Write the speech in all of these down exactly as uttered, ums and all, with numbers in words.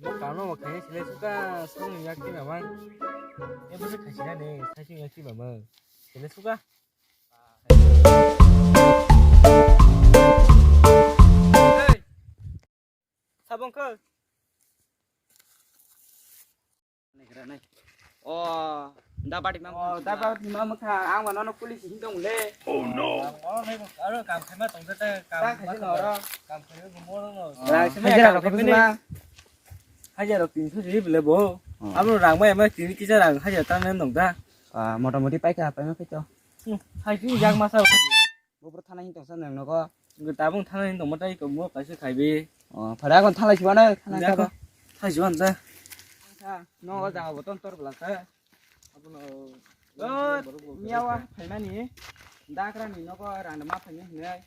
Bo kano bo khaina sile suka song yak ti mamang. E bo se khaisina ne, sai sing yak ti mamang. Sile suka. Sabong khe. O, da bati ma. O, da bati ma mukha, ang mano no police hin tong le. Oh no. Aro kam khaima tong ta, kam khaima oro. Kam khaima gumo no. Hajira rok bini. Hajira rok tinso siri bile bo. Abo rang mai mai tini kisa rang hajira ta nang dong da. Ah, mota moti paikha, paima khaito. Hai si jak masa. Bo bro thana hin tongsa nang nogo. Tabung thana hin tongma tai ko mo kaisa khaibi. O, phara kon thalai siwano thana ka. Thai siwan ta. No o jaga bo ton tor bla ka. Abono. O, miyawa phaimani. Dakra ni nogo rang ma phaimani hinai.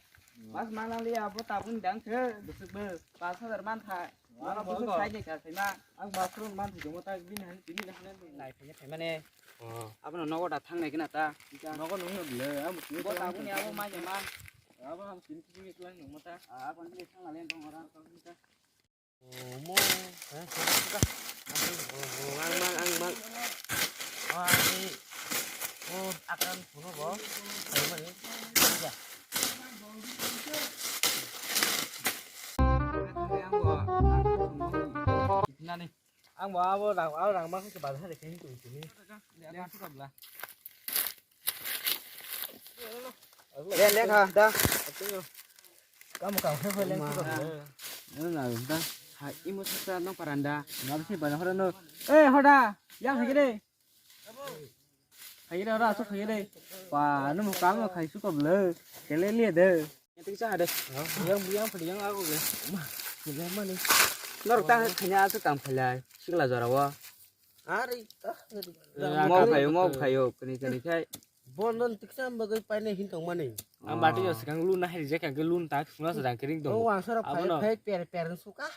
Mas manglang liya bo tabung dang khe bwswk bo pas hajar man tha. Ano bwswk sai de ka phaima. Ang mas rong man tha jomo ta bini han tini han nai phaimani. Abono nogo da thangnai gina ta. Nogo nung no bile, amo tini bo tabung ni abo mai man. Abo ham tini kisi kisi lang nung mata. Abo ni thang ale tong ora. Oh, mo, ha, ha, ha. Ang mang, ang mang. Oh, ani, oh, akan puno bo. Ayo mani. Ya. Nani. Ang bo abo rang, abo rang ma khe bazar de khe tong tini. Le, le, kha, da. Kamu kau khe le. Ma. Nang na da. Ha, imo sa sa nang paranda. Ngam si bana hora no. Eh, hoda. Yang hagire. Hagire hoda, asuk hagire. Pa, no kamu khai su ko ble. Kele le de. Yang tik sa de. Yang yang yang aku le. Ma, kele mani. Nor ta khanya asuk kam khalai. Sikla jora wa. Ari, ah, ari. Mo khayo, mo khayo, kani kani khai. Bono tiksa bagwi paine hin tongmani. Ang bati yo sikang lun na hai je ka lun tak suna sa jang kering tong. O wangsara phai phai per per suka.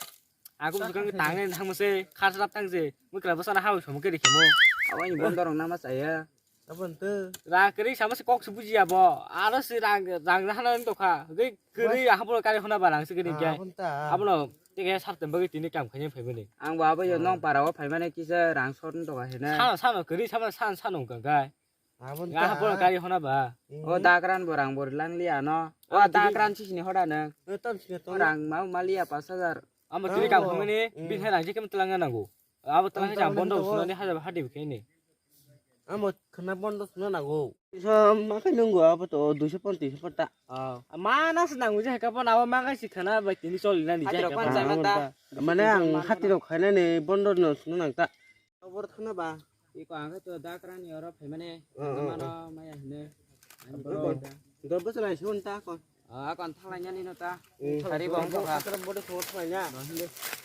Aku sikang tangne thang se khar srap tang je. Mui kra basa na hawi somo keri khemo. Awai ni bondo rong nama saya. Abon te. Ra kering sama se kok se buji abo. Aro se rang rang na hana to kha. Ge kering aha bolo kari hona barang se kering kai. Abon ta. Abono tege sartem bagwi tini kam khaini phaimani. Ang bo abo yo nong para o phaimani kisa rang sot to kha hena. Sano sano kering sama san sano gangkai. Abon ta. Aha bolo kari hona ba. O dakran bo rang bo lang li ano. O dakran si sini hoda nang. Tam sini to. Rang mau mali ya pas hajar. Amo tini kam khaimani bin hai rang je kem telang nango. Abo telang jang bondo sunani hajar hadi khaini. Amo khana bondo suna nango. Isa makai nungo abo to duiso pontis kota. Mana se nango je heka pon abo makai si khana bai tini choli nani je heka pon. Mane ang khati rok khainani bondo no suna nang ta. Obor thana ba. Iko ang to dakran ni oro phaimane. Mano maya hine. Ani bo. Dor bosor ai sun ta kon. Ah, kon thalai nani no ta. Sari bo ko ha. Akar bodo thong thalai na.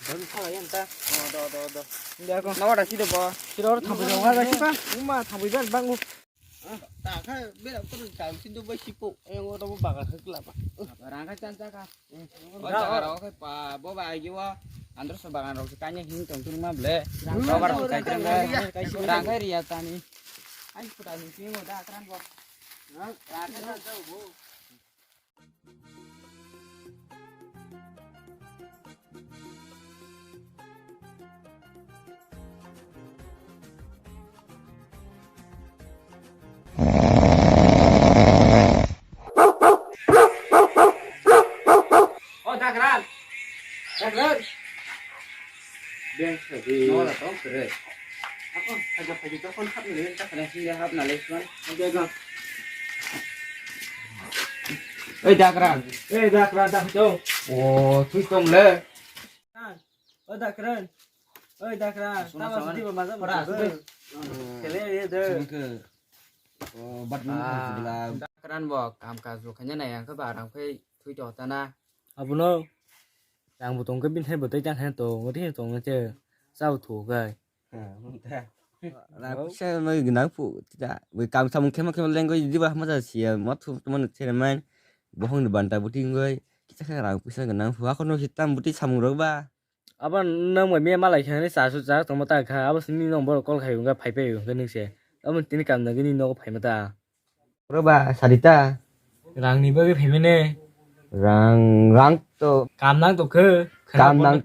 Don thalai yan ta. Oh, do do do. Inde ko. Nawa da sido bo. Siro thambi jong ha ba sipa. Uma thambi ban bangu. Ta kha bera ko ta sido ba sipo. Ayong to baga khakla ba. Rang ka chan cha ka. O jaga rok khe pa bo bai yo andro so bagan rok se kanya hin tong tong ma ble. Robar rok kai tong ble. Rang khai riya tani. Ai puta ni singo da kran bo. Rang khai da bo. O Dagran. Dagran. Beng sadi. Nora tong sere. Ako saja saja to kon hap ni ta kana sini hap na le suan. Oke go. Oi Dagran. Oi Dagran dah to. O thui tong le. O Dakran. Oi Dakran. Tama sudi ba maza maza. Kele ye de. Bat mana sila. Dakran bo kam kaj bo khanya na yang khe ba rang phai thui to ta na. Abono rang bo tong khe bin thai bo tei tang khe to ngoti tong che. Chao thu gai. Rang puisa mai gnang pu ta. Wi kam samung khema khema lengoi diba maza sia ma thu man chere man. Bohong ni banta buti ngoi. Kita khe rang puisa gnang pu akono hitam buti samung rok ba. Abo nwng bai miya malai khe hinwi cha su cha tongma ta kha, abo simi nwng borok call khai wngkha phai phai wngkha nwng se. Abo tini kam nangwi nini nogo phaima ta. Bro ba sadi ta. Rang ni bagwi phaimani. Rang rang to. Kam nang to khe. Kam nang.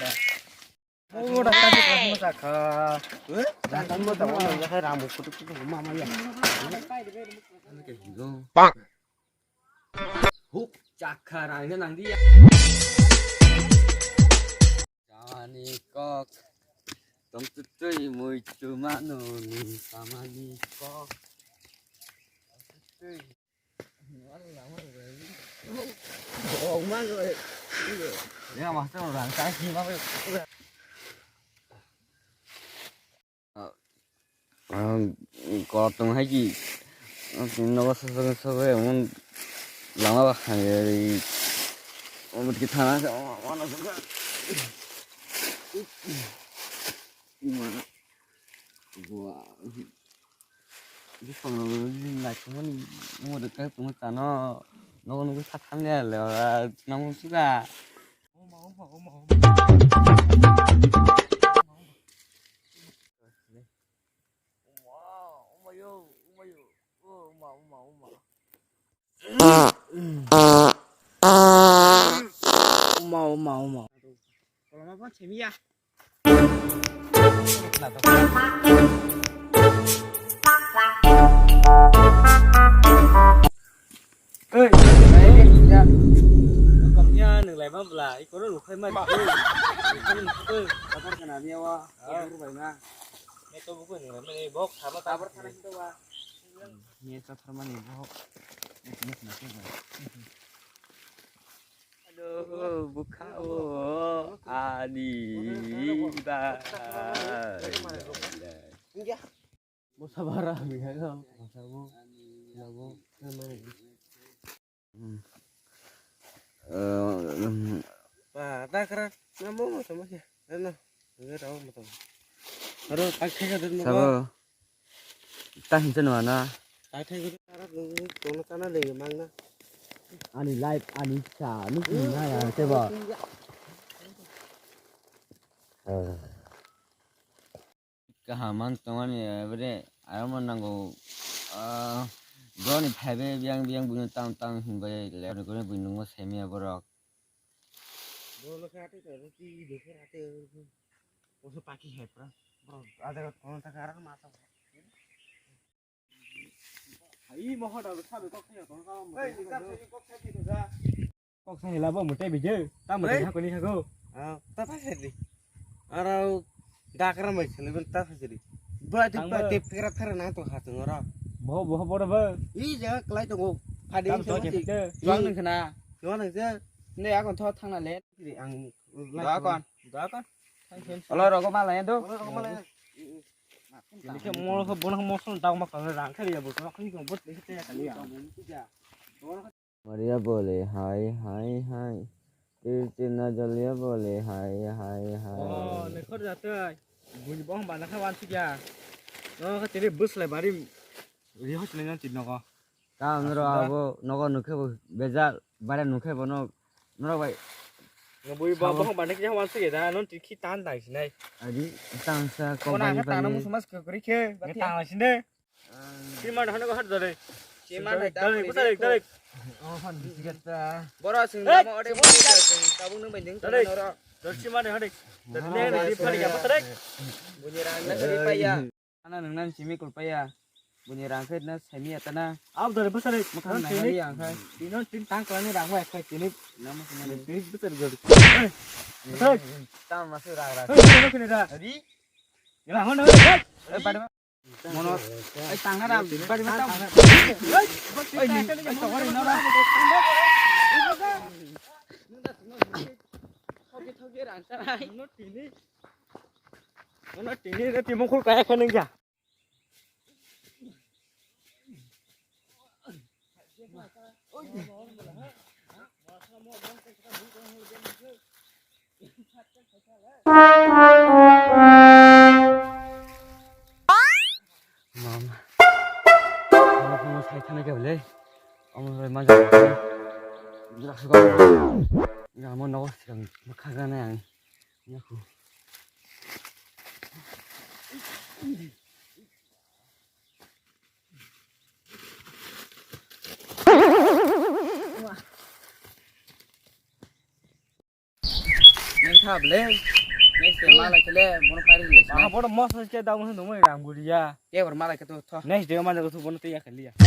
Ora tadi kamu saka. Eh? Kamu tak mau ya, hai, rambut kutuk kutuk mama ya. Bang. Huk, chakha rang nang dia. Jani kok. Tong tutui mui tu manu ni samani kok. Tong tutui. Ya, master orang kasih mah. Ang kotong hai ki, ang nogo sosok sosok emon lama ba khani, omot ki thana se, oh, mana sosok. Mana, gua, bupang naikung mani, mo de kai tong tano, nogo nogo sa thamle le, ora nang suka. Uma, uma, uma. Koloma pon semiya. Oi, ya. Komnya nang lai ma bla, iko no lukhai ma. Iko no lukhai. Kabar kana miya wa. Kabar bai ma. Me to buku nang lai ma, bok sama kabar kana to wa. Ni sa tharmani bohok. Ni sini sini sini bohok. Aduh, buka o ani ba. Bo sabara mi ha ga, bo sabo, sabo, mana. Hmm. Eh, hmm. Ba, takra, namo mo sama ya. Ano, ngi rao mo to. Aro, tak thega den mo. Sabo. Ta hinsa nua na. Ta thai guri ara nung kono tana legi mangna. Ani life, ani sa, nung na ya, sebo. Kaham man tongani everyday, aro man nango, ah, broni phaibe biyang biyang buino tang tang hinbai le, buino semiya borok. Bolo kha te kha, ti de kha te. Oso paki hai pra. Bro, ada kono ta kha ma sa. Hai mo hoda sa be kok ya kono sa mo. Ei, kok sa kok sa ki to sa. Kok sa hila bo mo te bije. Ta mo te ha ko ni ha ko. Ah, ta pa se di. Ara dakra mai se le ta pa se di. Ba ti pa te phera phera na to ha to ngora. Bo bo bo bo. I ja klai to go. Phadi se. Juang nang khna. Juang nang se. Ne akon tho thangna le. Ang dakon. Dakon. Olo rogo malai do. Olo rogo malai. Ini ke mol ke bono mol son tau mak rang kali ya bo. Kini ko bot ini ke kali ya. Maria bole hai hai hai. Tir tir na jalia bole hai hai hai. Oh, ne khor jatai. Bui bong bana kha wan sik ya. No ka tiri bus lai bari. Ri hos ne ngan tin no ko. Tamo norok abo nogo nukhe bo bejal, bare nukhe bono norok bai. Bui bong bong bani kisa wan sige da, non tikhi tan dai sinai. Adi tangsa. Kona company kha tana pani. Musumas kukri khe, bati tang sinde. Sima da hano har dare. Sima da dare, dare, dare. Oh, hon bisi gata. Boro sing Hey, damo ode sing boro sing tabung nung bending Dale. Noro. Dorsi mane hade. Dale ne ne di pali ya patare. Bunyi rang na kari paya. Ana nung nan simi kul paya. Bunyi rang khe na simi atana. Ab dale patare. Makan na hali yang khai. Tino tin tang klani rang wa khai tini. Nama sini. Tini patare gol. Patare. Tam masuk rang rang. Hey, kene da. Adi. Yalah, hon. Hey, pada Mono, ai tangna ra, bari ma tang. Ai, ai, tokori na ra. Thoge, thoge, rang sarai. Mono tini. Mono tini re timo khul kaya khe nung ja. Mama. Mama, mama, sai thana kya bole? Amo bai manja. Jira suka. Ya, mo nawa sikang. Makagana yang. Yaku. Neng tha ble. Next day malai kele mono pairi le. Ah, bodo mos mos ke daun hunu mo rang buria. Ke bor malai ke to tho. Next day manja ko tu bono te ya kaliya.